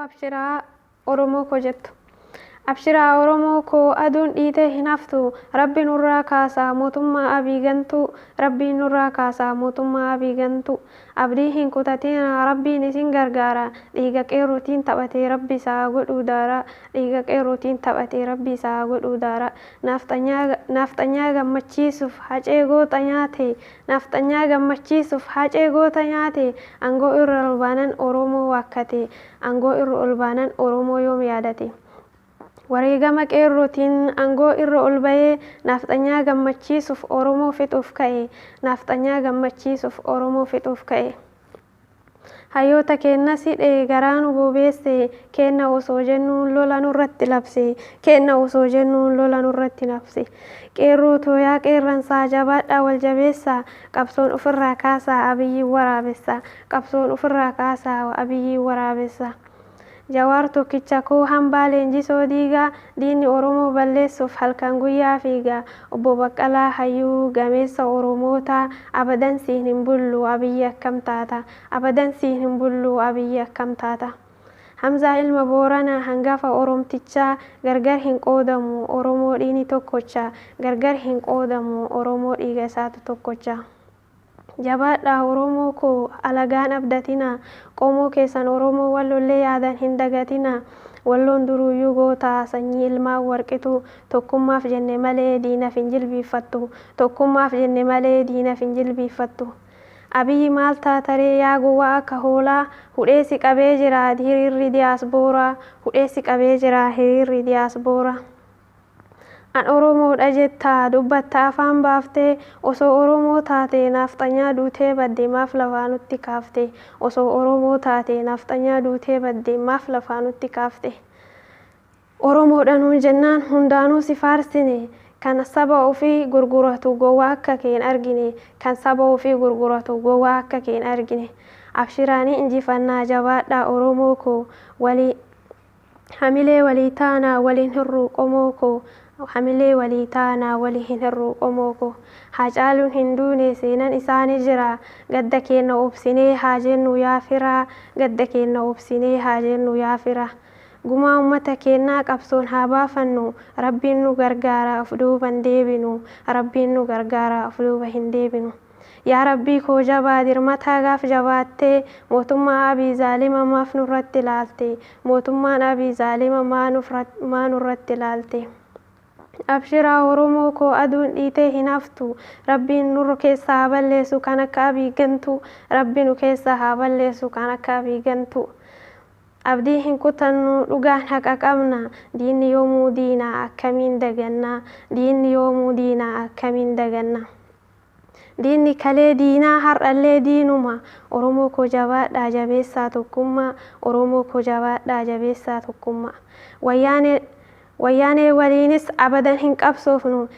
Abshiraa Oromoo koo jettu. Abshiraa Oromoo koo, aduun dhiitee hin haftu. Rabbi nurraa kaasaa mootummaa Abii gantuu. Rabbiin nurraa kaasaa mootummaa Abii gantuu. Abdii hin kutatina, Rabbiin isin gargaara. Dhiiga qeerrootiin taphatee Rabbi isaa godhuu daara. Dhiiga qeerrootiin taphatee Rabbi isaa godhuu daara. Naafxanyaa gammachiisuuf Hacee goota nyaate. Naafxanyaa gammachiisuuf Hacee goota nyaate. Aangoo irra ol baanan Oromoo waakkate. Aangoo irra ol baanan Oromoo yoom yaadate? Wareegama qeerrootiin aangoo irra ol bahee naafxanyaa gammachiisuuf Oromoo fixuuf ka'e. Naafxanyaa gammachiisuuf Oromoo fixuuf ka'e. Hayyoota keenna sidhee garaa nu bobeesse. Keenna osoo jennuun lola nurratti labse. Keenna osoo jennuun lola nurratti labse. Qeerroo tooyaa, qeerransaa, jabaadhaa, wal jabeessaa. Qabsoon ofirraa kaasaa Abiyyiin waraabessa. Qabsoon ofirraa kaasaa Abiyyiin waraabessa. Jawaar tokkicha koo, hambaa leenjisoo diigaa. Diinni Oromoo balleessuuf halkan guyyaa fiigaa. Obbo Baqqalaa, hayyuu gameessa Oromootaa, abadan siin hin bullu, Abiyyi akkam taata? Abadan siin hin bullu, Abiyyi akkam taata? Hamzaa ilma Booranaa, hangafa Oromtichaa, gargar hin qoodamu Oromoo dhiini tokkocha. Gargar hin qoodamu Oromoo, dhiiga isaatu tokkocha. Jabaadhaa Oromoo koo, alagaan abdatina. Qomoo keessan Oromoo Wallollee yaadan hin dagatina. Walloon duruyyuu goota, sanyii ilmaan warqitu. Tokkummaaf jenne malee diinaf hin jilbiiffattu. Tokkummaaf jenne malee diinaf hin jilbiiffattu. Abiyyi maal taataree yaa gowwaa akka hoolaa? Hudhee si qabee jira hiriirri diyaasbooraa. Hudhee si qabee jira hiriirri diyaasbooraa. An Oromoodha jettaa dubbatta afaan baaftee. Osoo Oromoo taate naafxanyaa duutee badde maaf lafaa nutti kaafte? Osoo Oromoo taate naafxanyaa duutee badde maaf lafaa nutti kaafte? Oromoodha nuun jennaan hundaanuu si faarsine. Kan saba ofii gurguratu gowwaa akka kee hin argine. Kan saba ofii gurguratu gowwaa akka kee hin argine. Abshiraanii injifannaa, jabaadhaa Oromoo koo. Walii hamilee walii taanaa waliin hirruu qomoo koo. Hamilee walii taanaa walii hin hirruu qomoo koo. Haacaaluun hin duune, seenan isaanii jira. Gadda keenya obsinee haa jennu yaa firaa. Gadda keenya obsinee haa jennu yaa firaa. Gumaa uummata keenyaa qabsoon haa baafannu. Rabbiin nu gargaara, of duuba hin deebinu. Rabbiin nu gargaara, of duuba hin deebinu. Yaa Rabbii koo jabaa dirmataa, gaaf jabaattee mootummaa Abii zaalima maaf nurratti ilaalte? Mootummaan Abii zaalima maa nurratti ilaalte? Abshiraa Oromoo koo, aduun dhiitee hin haftu. Rabbiin nurra keessaa haa balleessu kan akka Abii gantu. Rabbi nu keessaa haa balleessu kan akka Abii gantu. Abdii hin kutannu, dhugaan haqa qabna. Diinni yoomuu diina, akkamiin daganna? Diinni yoomuu diina, akkamiin daganna? Diinni kalee diinaa, har'allee diinuma. Oromoo koo jabaadhaa, jabeessaa tokkummaa. Oromoo koo jabaadhaa, jabeessaa tokkummaa. Wayyaanee waliinis abadan hin qabsoofnu.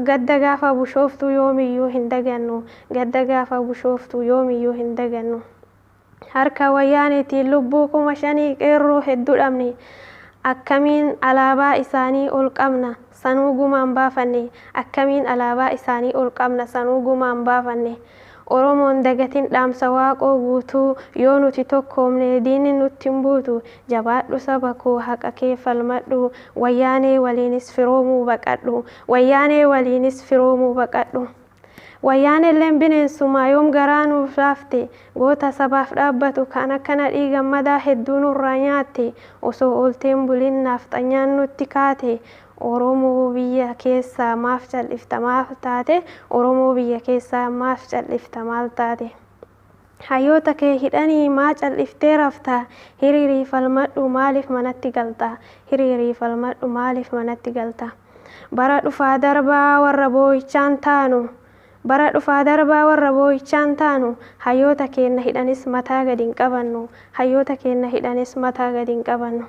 Gadda gaafa bushooftu yoomiyyuu hin dagannu. Gadda gaafa bushooftu yoomiyyuu hin dagannu. Harka Wayyaaneetiin lubbuu 5000 qeerroo hedduu dhabne. Akkamiin alaabaa isaanii ol qabna sanuu gumaan baafanne? Akkamiin alaabaa isaanii ol qabna sanuu gumaan baafanne? Oromoon dagatin dhaamsa Waaqoo Guutuu. Yoo nuti tokkoomne diinni nutti hin buutu. Jabaadhu saba koo, haqa kee falmadhu. Wayyaanee waliinis firoomuu baqadhu. Wayyaanee waliinis firoomuu baqadhu. Wayyaanelleen bineensuma, yoom garaa nuuf laafte? Goota sabaaf dhaabbatu kan akka Nadhii Gammadaa hedduu nurraa nyaatte. Osoo oolteen bulin naafxanyaan nutti kaate. Oromoo biyya keessaa maaf cal'ifta, maal taate? Oromoo biyya keessaa maaf cal'ifta, maal taate? Hayyoota kee hidhanii maa cal'iftee rafta? Hiriirii falmadhu, maaliif manatti galta? Hiriirii falmadhu, maaliif manatti galta? Bara dhufaa darbaa warra boo'ichaan taanu. Bara dhufaa darbaa warra boo'ichaan taanu. Hayyoota keenya hidhanis mataa gadi hin qabannu. Hayyoota keenya hidhanis mataa gadi hin qabannu.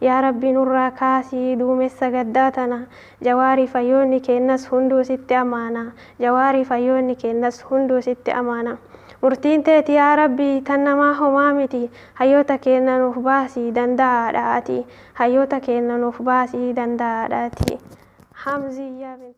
Yaa Rabbi nurraa kaasii duumessa gaddaa tana. Jawaarii hayyoonni keenyas hunduu sitti amaana. Jawaarii hayyoonni keenyas hunduu sitti amaana. Murtiin teeti yaa Rabbi tan namaa homaa miti. Hayyoota keenya nuuf baasii danda'aadha ati. Hayyoota keenya nuuf baasii danda'aadha ati. Hamziyyaa binti.